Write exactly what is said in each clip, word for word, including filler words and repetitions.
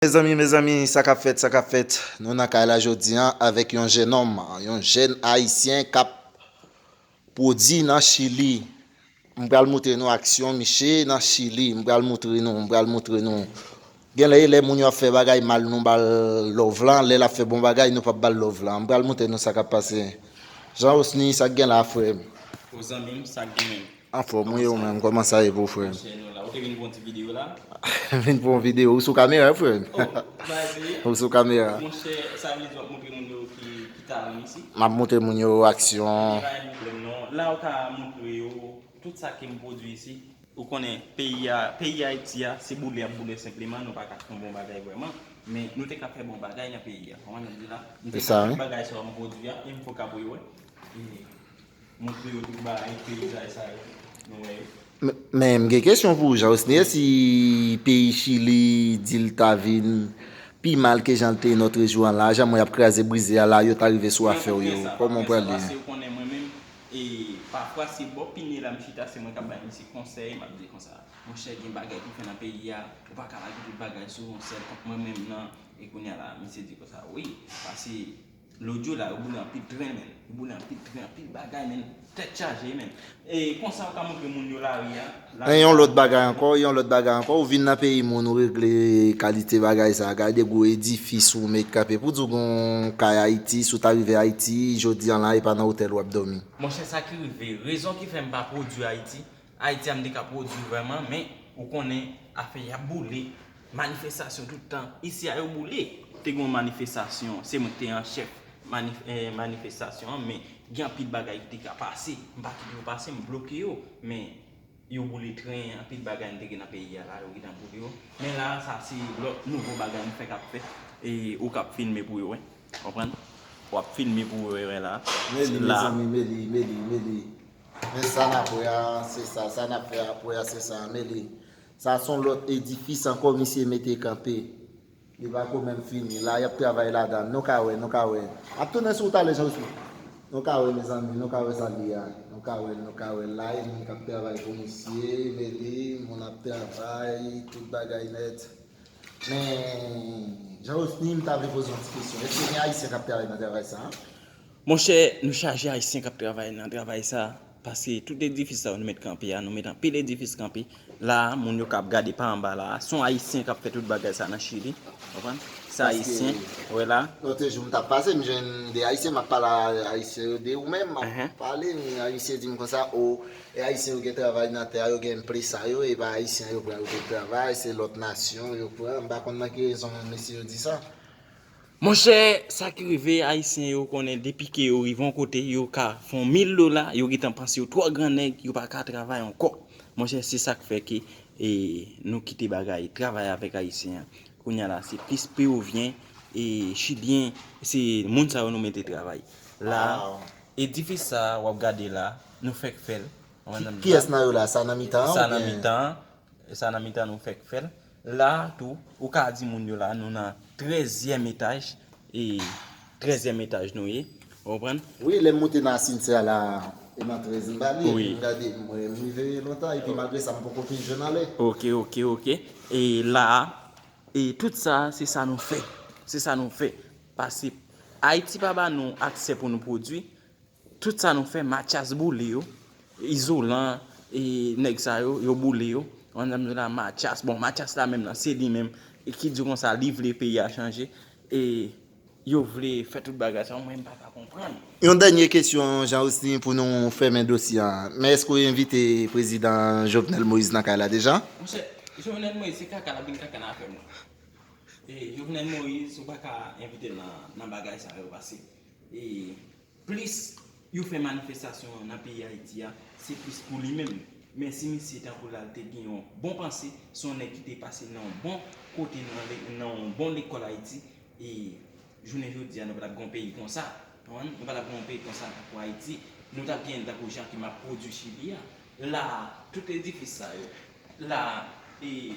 Mezanmi, mezanmi, sa k ap fèt, sa k ap fèt? Nou nan kay la jodi a avèk yon jennonm, yon jèn ayisyen k ap pwodui nan Chili. M pral moutre nou aksyon misye nan Chili. M pral moutre nou, m pral moutre nou. Genlè e lè moun yo ap fè bagay mal nou ba l love lan, lè l ap fè bon bagay nou p ap ba l love lan. M pral moutre nou sa k ap pase. Jean Osni, sa k gen la, frè m? O zanmi m, sa k gen menm? Anfòm, wi, ou menm, kòman sa ye pou w, frè m? Monchè, nou la. Ou te vin pou yon ti videyo la? Vin pou yon videyo, ou sou kamera, frè m? Oh, ba vre? Ou sou kamera. Monchè, sa vle di w ap montre moun yo ki, ki talan isit? M ap montre moun yo aksyon. Gen pa gen pwoblèm non. La ou ka montre yo tout sa ke m pwodui isit. Ou konnen peyi a, peyi Ayiti a, se boule y ap boule senpleman, nou pa ka fè yon bon bagay vrèman. Men nou te ka fè bon bagay nan peyi a. Kòman nou di la? M te ka fè bagay sa yo m pwodui a, e m fè w ka pou yo wè. E montre yo tout bagay, peyizaj sa yo, nou wè yo. Men, men m gen kesyon pou ou, Jean Osni. Si peyi Chili di l ta vin pi mal ke jan l te ye lòt jou an la, jan mwen y ap kraze brize a la, yo ta rive sou afè w yo, kòman w prale? Paske ou konnen mwen menm, e pafwa se bò pine la m chita, se mwen k ap bay misye konsèy, m ap di konsa, monchè, gen bagay pou fè nan peyi a, ou pa ka lage tout bagay sou yon sèl kont mwen menm nan. E kounye a la, misye di konsa, wi, paske lòt jou la, yo boule anpil tren, menn. Yo boule anpil tren, anpil bagay, menn. Tèt chaje, menn. E konsa, ou ka montre moun yo lari a. Lari a. E yon lòt bagay ankò, yon lòt bagay ankò, ou vin nan peyi moun, ou regle kalite bagay sa. Gade gwo edifis ou met kanpe. Pou di w gen yon kay Ayiti, si w ta rive Ayiti, jodi an la, e pa nan otèl w ap dòmi. Monchè, sa ki rive, rezon ki fè m pa pwodui Ayiti, Ayiti a m te ka pwodui vrèman, men ou konnen afè y ap boule, manifestasyon tout tan. Isi a yo boule. Te gen yon manifestasyon, se mwen ki te an chèf manif, eh, manifestasyon an, men gen anpil bagay ki te ka pase. M pa kite yo pase, m bloke yo. Men yo boule tren, anpil bagay m te gen nan peyi a la, yo gentan boule yo. Men la, sa se lòt nouvo bagay m fè k ap fèt. E ou k ap filme pou yo wè. Konprann? W ap filme pou yo wè la. Meli, mezanmi, Meli, Meli, Meli. Men sa n ap wè a, se sa, sa n ap fè ap wè a, se sa, men li. Sa se yon lòt edifis ankò misye mete kanpe. Li pa ko menm fini. La, y ap travay ladan l. Nou ka wè, nou ka wè. Ap tounen sou ou talè, Jean Osni. Nou ka wè, mezanmi, nou ka wè sa l ye a. Nou ka wè l, nou ka wè l. La, e moun k ap travay pou misye, men li, moun ap travay, tout bagay nèt. Men, Jean Osni, m ta vle poze yon ti kesyon. Èske gen Ayisyen k ap travay nan travay sa a? Monchè, nou chaje Ayisyen k ap travay nan travay sa a, paske tout edifis sa yo nou met kanpe a, nou met anpil edifis kanpe. La a, moun yo k ap gade pa anba la a, se yon Ayisyen k ap fè tout bagay sa a nan Chili. Konprann? Se Ayisyen, wè la. Lòt jou m t ap pase, m jwenn de Ayisyen, m ap pale a Ayisyen yo de ou menm, m ap pale, Ayisyen di m konsa, o, e Ayisyen yo gen travay nan tè a, yo gen emplesa yo, e pa Ayisyen yo pran yo pou travay, se lòt nasyon yo pran. M pa konn nan ki rezon mesye yo di sa. Monchè, sa ki rive, Ayisyen yo konnen depi ke yo rive yon kote, yo ka fè yon mil dola, yo gentan panse yo twò gran nèg, yo pa ka travay ankò. Monchè, se sa k fè ke, e, nou kite bagay travay avèk Ayisyen an. Kounye a la, se plis Pewovyen, e, Chilyen, se moun sa yo nou mete travay. La, edifis sa a w ap gade la, nou fèk fè l. Kiyès nan yo la? Sa nan mitan an oubyen? Sa nan mitan an. Sa nan mitan nou fèk fè l. La a tou, ou ka di moun yo la, nou nan trèzyèm etaj, e trèzyèm etaj nou ye, ou konprann? Wi, lè m moute nan asansè a la, e nan trèz m pa li, epi m gade, m wè m rive lontan, epi malgre sa, m poko fin jwenn anlè. Ok, ok, ok. E la a, e tout sa, se sa nou fè. Se sa nou fè. Paske Ayiti pa ba nou aksè pou nou pwodui, Tout sa nou fè, Matyas boule yo, izolan, e nèg sa yo, yo boule yo. Anndan m di w la, Matyas, bon, Matyas la menm nan, se li menm, e ki di konsa, li vle peyi a chanje, e yo vle fè tout bagay sa yo, mwen m pa ka konprann. Yon dènye kesyon, Jean Osni, pou nou fèmen dosye a. Men èske w envite prezidan Jovenel Moïse nan kay la deja? Monchè, Jovenel Moïse, se kaka l ap vin kaka nan afè moun. E Jovenel Moïse, ou pa ka envite l nan, nan bagay sa yo, paske, e, Plis yo fè manifestasyon nan peyi Ayiti a, se plis pou li menm. Men si misye tankou l al te gen yon bon panse, se yon nèg ki te pase nan yon bon kote, nan le, nan yon bon lekòl Ayiti, e jounen jodi a, nou pa t ap gen yon peyi konsa. Konprann? Nou pa t ap gen yon peyi konsa tankou Ayiti. Nou t ap gen l tankou jan ke m ap pwodui Chili a. La a, tout edifis sa yo, la a, e,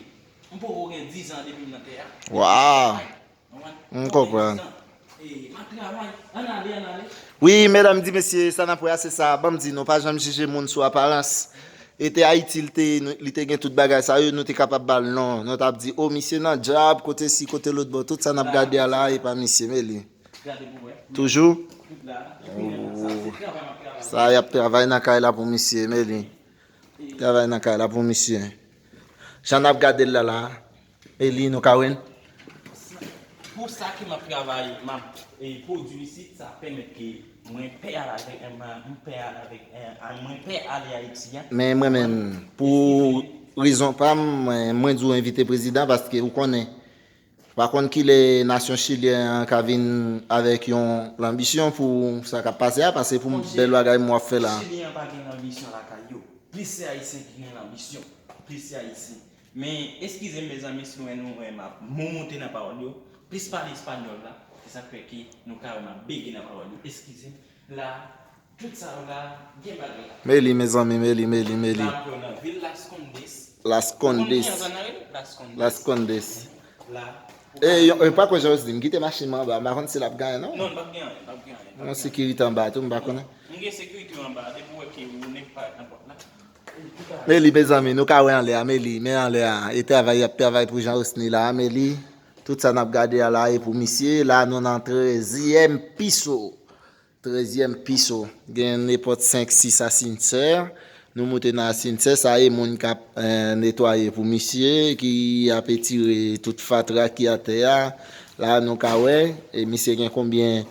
m poko gen dizan depi m nan tè a. Waw! M konprann. Wi, medam, di mesye, sa n ap wè a, se sa. Ban m di nou, pa janm jije moun sou aparans. E te Ayiti, li te, li te gen tout bagay sa yo, nou te kapab ba l non. Nou t ap di, o, misye nan djab, kote si, kote lòt bò, tout sa n ap gade a la, e pa misye, men li. Gade pou wè. Toujou? Tout la. Epi, sa, se travay m ap travay. Sa, y ap travay nan kay la pou misye, men li. Travay nan kay la pou misye. Jan n ap gade l la, la. Eli, nou ka wè l. Pou sa ke m ap travay, m ap, e, pwodui isit, sa pèmèt ke mwen pè al avèk, e, m, m pè al avèk, e, a, mwen pè ale Ayiti a. Men mwen menm, pou rezon pa m, mwen, mwen di w envite prezidan paske ou konnen, pa konn kilè nasyon chilyen an ka vin avèk yon lanbisyon pou sa k ap pase a, paske pou bèl bagay m w ap fè la. Chilyen an pa gen lanbisyon lakay yo. Plis se Ayisyen ki gen lanbisyon. Plis se Ayisyen. Men, eskize m, mezanmi, si w wè nou wè m ap moumoute nan pawòl yo, plis pale espanyòl la, se sa k fè ke nou ka wè m ap bege nan pawòl yo. Eskize m, la, tout sa yo la, gen bagay la. Meli, mezanmi, Meli, Meli, Meli. La, m nan vil Las Condes. Las Condes. Ou konn ki zòn nan rele? Las Condes. Las Condes. La. E, yo, e, pa kwè Jocelyn, kite machin mwen anba, m pa konn si l ap genyen, non? Non, l p ap genyen, l p ap genyen. Yon sekirite anba tou, m pa konnen. M gen sekirite anba, depi w wè ke ou nèg parèt nan pòt la. Men li, mezanmi, nou ka wè anlè a, men li, men anlè a. E travay, y ap travay pou Jean Osni la, men li. Tout sa n ap gade a la, e pou misye. La, nou nan trèzyèm piso. Trèzyèm piso. Gen nenpòt senk, sis asinsè. Nou moute nan asinsè. Sa e moun k ap, eh, netwaye pou misye, ki ap etire tout fatra ki atè a. La, nou ka wè, e misye gen konbyen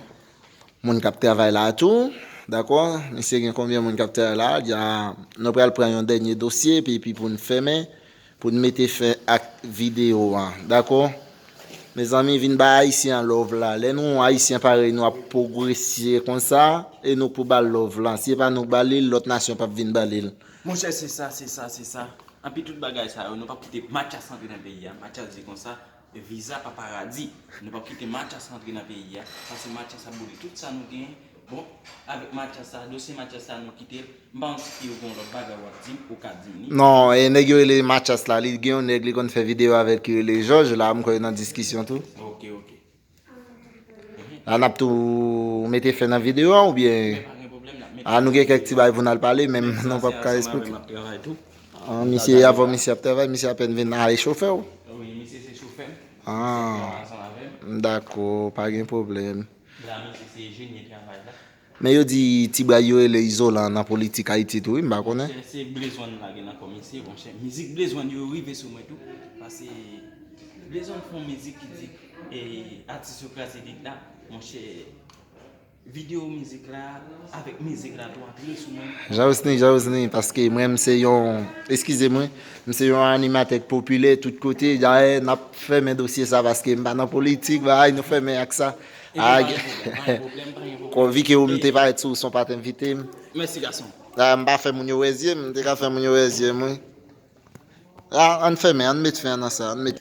moun k ap travay la tou, dakò? Misye gen konbyen moun k ap travay la? Dja, nou pral pran yon dènye dosye, epi, epi pou n fèmen, pou n mete fen ak videyo a, dakò? Mezanmi, vin ba Ayisyen an love la. Lè nou Ayisyen parèy nou ap pwogrese konsa, e nou pou ba l love la. Si se pa nou k ba li l, lòt nasyon p ap vin ba li l. Monchè, se sa, se sa, se sa. Anpi tout bagay sa yo, nou p ap kite Mathias antre nan peyi a. Mathias di konsa, viza pa paradi. Nou p ap kite Mathias antre nan peyi a. Paske Mathias ap boule tout sa nou genyen. Bon, avèk Mathias sa, dosye Mathias sa, nou kite l. M pa konn si yo gen yon lòt bagay w ap di m, ou ka di m li. Non, e nèg yo rele Mathias la, li gen yon nèg li konn fè videyo avèk ki rele Jòj, la, m kwè yo nan diskisyon tou. Ok, ok. La, n ap tou mete fen nan videyo a, oubyen? Men pa gen pwoblèm, n ap mete. A, nou gen kèk ti bagay pou n al pale, men nou p ap ka esplike. An, misye, avan misye ap travay, misye apèn vin ale chofè w? Wi, misye se chofè m. Ah. Misye fè mazon avè m. Dakò, pa gen pwoblèm. La, misye se enjenyè travay la. Men yo di ti bray yo rele izolan nan politik Ayiti tou, wi, m pa konnen. Monchè, se Blaze One m lage nan kò misye, monchè. Mizik Blaze One yo rive sou mwen tou. Paske Blaze One fè yon mizik ki di, e, atis yo kraze lit la, monchè. Videyo mizik la, avèk mizik la tou, ap rive sou mwen. Jean Osni, Jean Osni, paske mwen, m se yon, eskize mwen, m se yon animatè k popilè tout kote, dayè, n ap fèmen dosye sa, paske m pa nan politik, bagay, nou fèmen ak sa. Ebyen, pa gen pwoblèm, pa gen pwoblèm, pa gen pwoblèm. Konvi ke ou m te parèt sou son pa t envite m. Mèsi, gason. A, m pa fè moun yo wè zye m, m te ka fè moun yo wè zye m, wi. A, ann fèmen, ann met fen nan sa, ann met